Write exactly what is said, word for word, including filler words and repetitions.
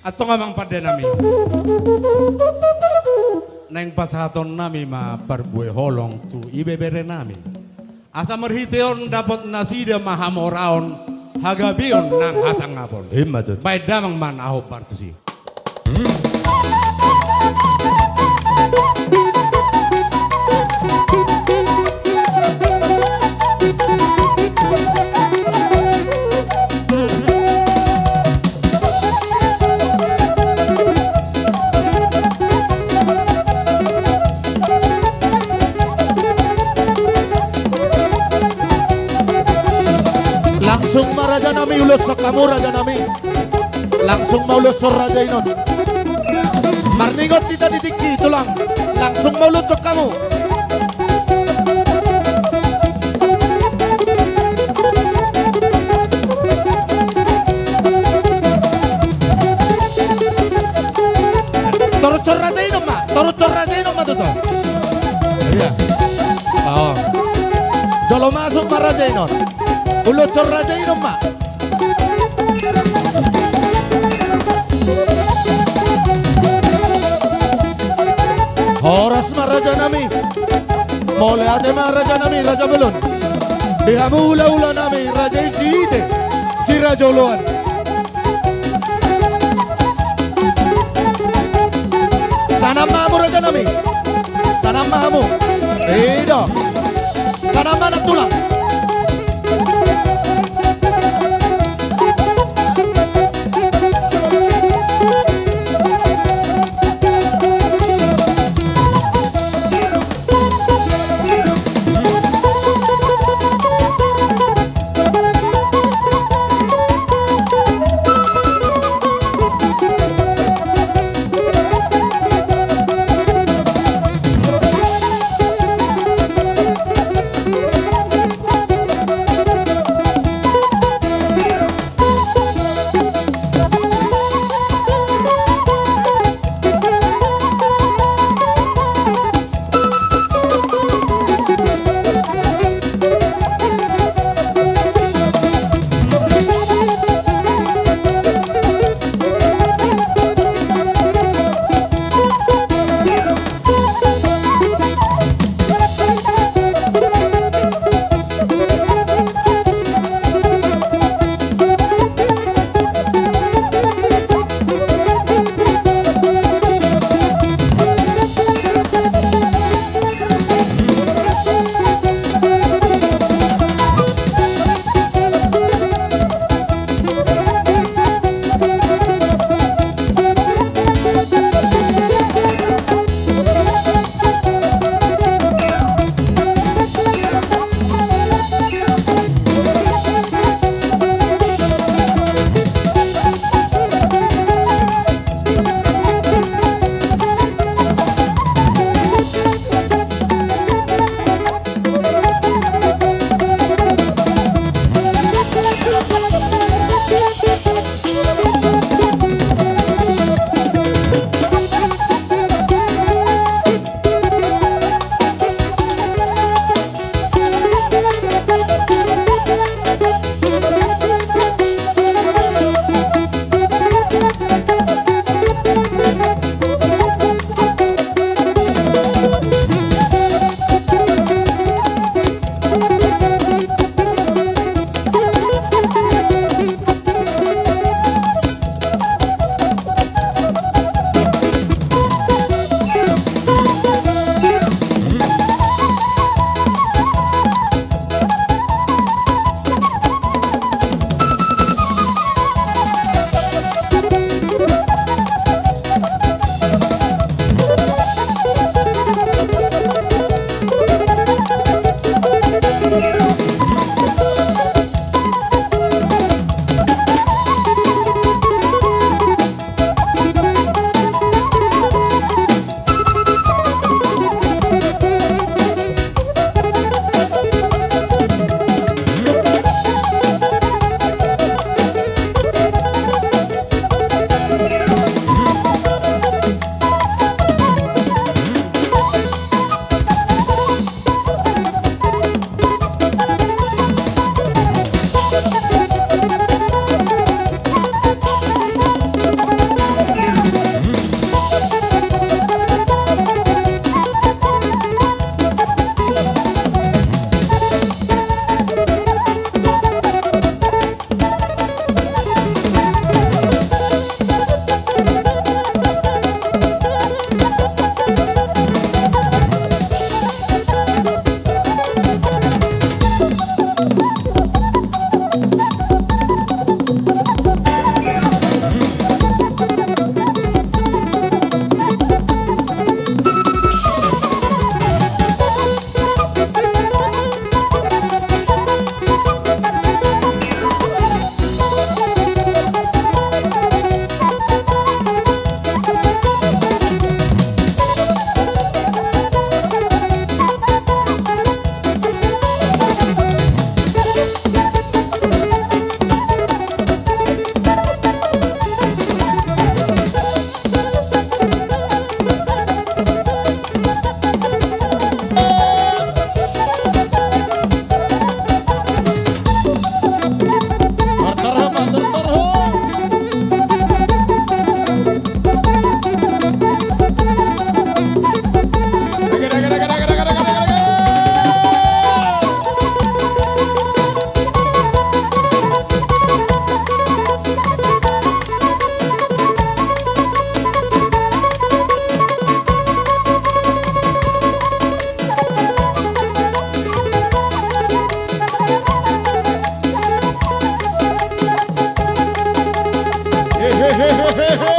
Antong amang pande nami, naeng pasahaton nami ma parbue holong tu ibebere nami, asa marhite on dapot nasida ma hamoraon, hagabeon nang hasangapon. Ima tutu. Baen damang ma na hombar tusi. Langsung ma raja nami, ulos hamu raja nami. Langsung ma ulos raja inon. Marningot hita di tingki tulang. Langsung ma ulos hamu. Torus raja inon ma, torus raja inon ma tutu. Iya. Oh. Jolo masuk ma raja inon. Ulos raja inon ma. Horas ma raja nami. Mauliate ma raja nami, raja bolon. Di hamu hulahula nami, raja i si Ite, si raja oloan. Sanang ma hamu raja nami. Sanang ma hamu. I do. Sanang ma nantulang. Hehehe.